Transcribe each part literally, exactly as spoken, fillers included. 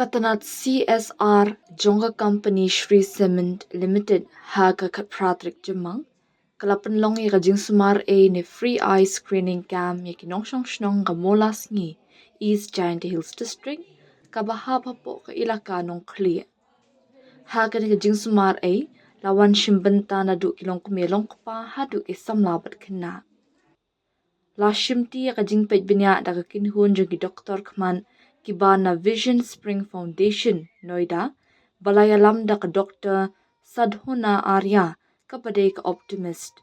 Ka tnat C S R jong ka company Shree Cement Limited ha ka khatphra tarik Jymmang ka la pynlong ïa ka jingsumar ei ne free eye screening camp ïa ki nongshong shnong ka Mawlasngi, East Jaintia Hills District, kaba hap hapoh ka ilaka Nongkhlieh. Ha kane ka jingsumar ei la wan shim bynta naduh ki longkmie longkpa haduh ki samla bad khynnah. La shimti ïa ka jingpeit bniah da ka kynhun jong ki doktor khmat kiba na Vision Spring Foundation, Noida, ba la ïalam da ka Doktor Sadhona Arya, kaba dei ka optimist.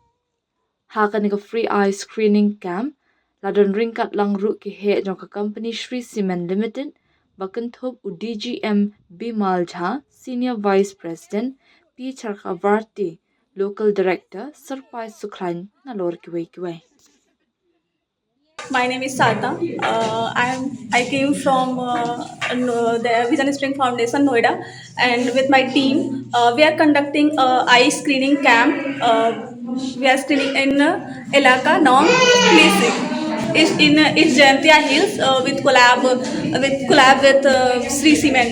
Ha kane ka free eye screening camp la don ryngkat lang ruh ki heh jong ka company Shree Cement Limited, ba kynthup u D G M Bimal Jha, Senior Vice President, P Chakravarti, Local Director, Syrpai Sukhlain, nalor kiwei kiwei. My name is Sarita. Uh, I am. I came from uh, no, the Vision Spring Foundation, Noida, and with my team, uh, we are conducting a eye screening camp. Uh, we are screening in uh, Elaka Nong Khlieh. Is in uh, East Jaintia Hills uh, with collab with collab with uh, Shree Cement.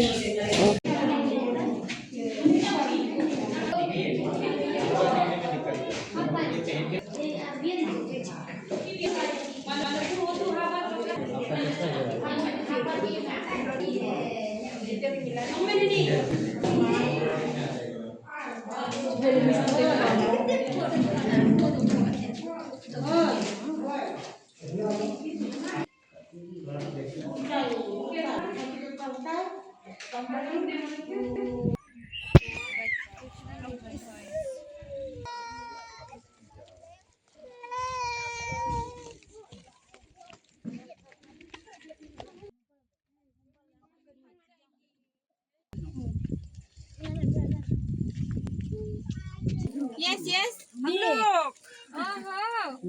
Yes, yes. Look. Oh, wow.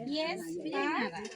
Yes, pa.